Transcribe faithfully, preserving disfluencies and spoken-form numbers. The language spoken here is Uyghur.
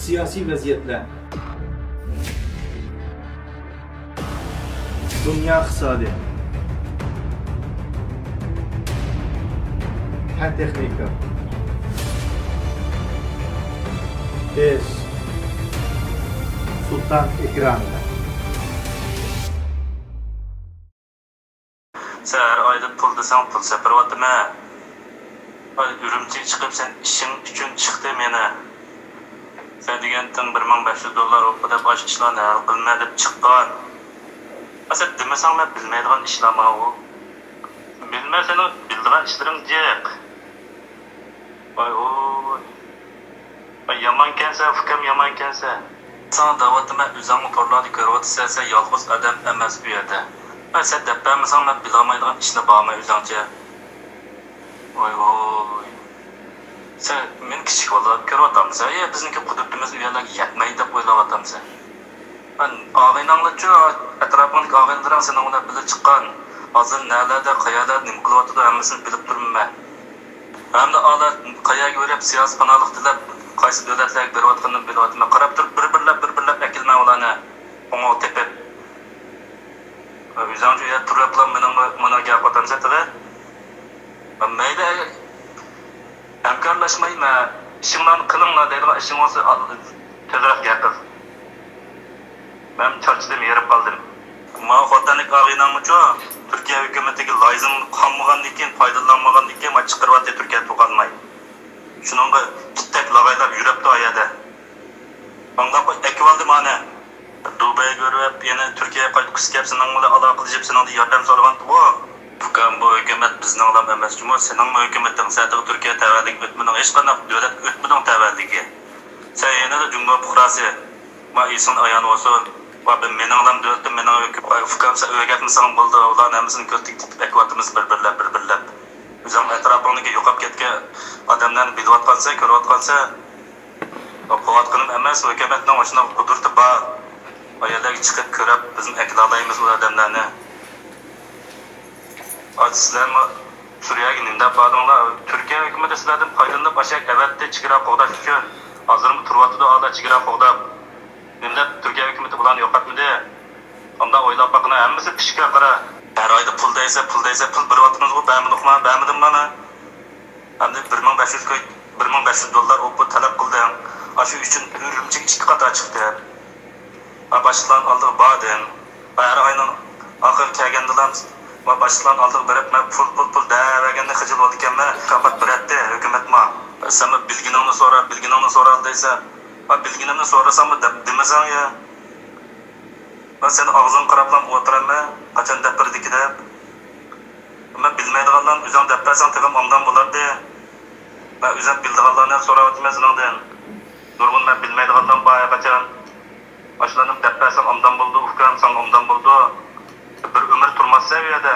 سىياسىي ۋەزىيەتلەر. دۇنيا ئىقتىسادى. پەن تېخنىكا. بىز سۇلتان ئېكرانىدا. سەن ھەر ئايدا پۇل دېسەڭ، پۇل سەپىرىۋاتىمەن. ئاي، ئۈرۈمچىگە چىقىپ، سەن ئىشىڭ ئۈچۈن چىقتىم يەنە. سەن دېگەنتىڭ بىر مىڭ بەش يۈز دوللار ئوپپا دەپ، ئاشۇ ئىشلارنى ھەل قىلىمەن دەپ چىققان. ئا، سەن دېمىسەڭ، مەن بىلمەيدىغان ئىشلارما ئۇ؟ بىلمە، سېنىڭ بىلىدىغان ئىشلىرىڭ جىق. ۋاي ۋۇي. ۋاي يامانكەنسەن، ئۇكام، يامانكەنسەن. ساڭا دەۋاتىمەن، ئۆزۈڭمۇ تورلاردا كۆرۈۋاتىسەن، سەن يالغۇز ئادەم ئەمەس ئۇ يەردە. ۋاي سەن دەپ بەرمىسەڭ، مەن بىلالمايدىغان ئىشنى بارماي ئۆزۈڭچە. ۋاي ۋۇي. سەن مېنى كىچىك بالىلار دەپ كۆرۈۋاتامسەن؟ يا بىزنىڭكى قۇدرىتىمىز ئۇ يەرلەرگە يەتمەيدۇ دەپ ئويلاۋاتامسەن؟ مەن ئاغىنەڭلارچۇ، ئەتراپىڭدىكى ئاغىنىلىرىڭ سېنىڭ بىلەن بىللە چىققان. ھازىر نەلەردە، قەيەرلەردە نېمە قىلىۋاتىدۇ، ھەممىسىنى بىلىپ تۇرىمەن مەن. ھەمدە ئالار قەيەرگە بېرىپ، سىياسىي پاناھلىق تىلەپ، قايسى دۆلەتلەرگە بېرىۋاتقىنىنى بىلىۋاتىمەن. قاراپ تۇرۇپ، بىر-بىرلەپ، بىر-بىرلەپ ئەكېلىمەن ئۇلارنى. قوڭغۇر تېپىپ. ئۆزۈڭچۇ يا تۇرۇپلا مېنىڭ مۇنىڭغا گەپ ئاتامسەن تېخى. مەيلى، ھەمكارلاشمايمەن، ئىشىڭلارنى قىلىڭلار دەيدىغان ئىشىڭ بولسا، تېزرەك گەپ قىل. مەن چارچىدىم، ھېرىپ قالدىم. ماۋۇ خوتەنلىك ئاغىنەڭمۇچۇ تۈركىيە ھۆكۈمىتىگە لايىزىم قانمىغاندىن كېيىن، پايدىلانمىغاندىن كېيىن، مانا چىقىرىۋەتتى تۈركىيە تۇغقانلىماي. شۇنىڭغا ئىتتەك لاغايلاپ يۈرۈپتۇ ئۇ يەردە. ئاڭلاپ ئەكىۋالدىم ئانى. دۇبەيگە بېرىپ، يەنە تۈركىيەگە قايتقۇسى كەپ، سېنىڭ بىلەن ئالاقىلىشىپ، سېنىڭدىن ياردەم سورىغانتىغۇ. ئۇكام، بۇ ھۆكۈمەت بىزنىڭلام ئەمەس جۇمۇ، سېنىڭمۇ ھۆكۈمىتىڭ. سەن تېخى تۈركىيە تەۋەلىككە ئۆتمىدىڭ، ھېچقانداق دۆلەتكە ئۆتمىدىڭ تەۋەلىككە. سەن يەنىلا جۇڭگو پۇقراسى. ما ئېسىڭدە ئايان بولسۇن. ۋا بۇ مېنىڭلام دۆلىتىم، مېنىڭ ھۆكۈم-، ۋاي ئۇكام، سەن ئۆگەتمىسەڭ بولدى، ئۇلارنى ھەممىسىنى كۆتۈك تېپىپ ئەكىۋاتىمىز بىر-بىرلەپ، بىر-بىرلەپ. ئۆزۈڭ ئەتراپىڭدىكى يوقاپ كەتكەن ئادەملەرنى بىلىۋاتقانسەن، كۆرۈۋاتقانسەن. قىلىۋاتقىنىم ئەمەس، ھۆكۈمەتنىڭ ئاشۇنداق قۇدرىتى بار. ئۇ يەرلەرگە چىقىپ كۆرۈپ، بىزمۇ ئەكېلەلەيمىز ئۇ ئادەملەرنى. ئاچ سىلەرمۇ سۈرىيەگە نېمە دەپ باردىڭلار؟ تۈركىيە ھۆكۈمىتى سىلەردىن پايدىلىنىپ ئاشۇ يەرگە ئەۋەتتى، چېگرا قوغداش ئۈچۈن. ھازىرمۇ تۇرۇۋاتىدۇ ئالا چېگرا قوغداپ. نېمە دەپ تۈركىيە ھۆكۈمىتى بۇلارنى يوقاتمىدى؟ ئانداق ئويلاپ باققىنا، ھەممىسى پىشكا قارا. ھەر ئايدا پۇل دەيسە، پۇل دەيسە، پۇل بېرىۋاتىمىزغۇ، بەرمىدۇقما؟ بەرمىدىمما مانا؟ ئەمدى بىر مىڭ بەش يۈز كوي، بىر مىڭ بەش يۈز دوللار ئوپپا تەلەپ قىلدىڭ. ئاشۇ ئۈچۈن ئۈرۈمچىگە ئىككى قاتار چىقتىڭ. ھە، باشلىقلارنىڭ ئالدىغا باردىڭ. ھە، ھەر ئاينىڭ ئاخىرى كەلگەندىلا، ھە، باشلىقلارنىڭ ئالدىغا بېرىپ، مەن پۇل، پۇل، پۇل دەۋەرگەندە خىجىل بولىدىكەنمەن، مۇكاپات بېرەتتى ھۆكۈمەتمۇ. سەنمۇ بىلگىنىڭنى سورا، بىلگىنىڭنى سورا دەيسەن. ھە، بىلگىنىمنى سورىساممۇ دەپ دېمىسەڭ يا. مەن سېنىڭ ئاغزىڭغا قاراپلا ئولتۇرامەن، قاچان دەپ بېرىدىكىن دەپ. مەن بىلمەيدىغانلارنى ئۆزۈڭ دەپ بەرسەڭ تېخىمۇ ئوبدان بولاتتى. مەن ئۆزۈم بىلىدىغانلارنى سوراۋاتىمەن سېنىڭدىن. نۇرغۇن مەن بىلمەيدىغانلارم بار ھەرقاچان. ئاشۇلارنى دەپ بەرسەڭ ئوبدان بولىدۇ، ئۇكام، ساڭا ئوبدان بولىدۇ. بىر ئۆمۈر تۇرماسسەن ئۇ يەردە.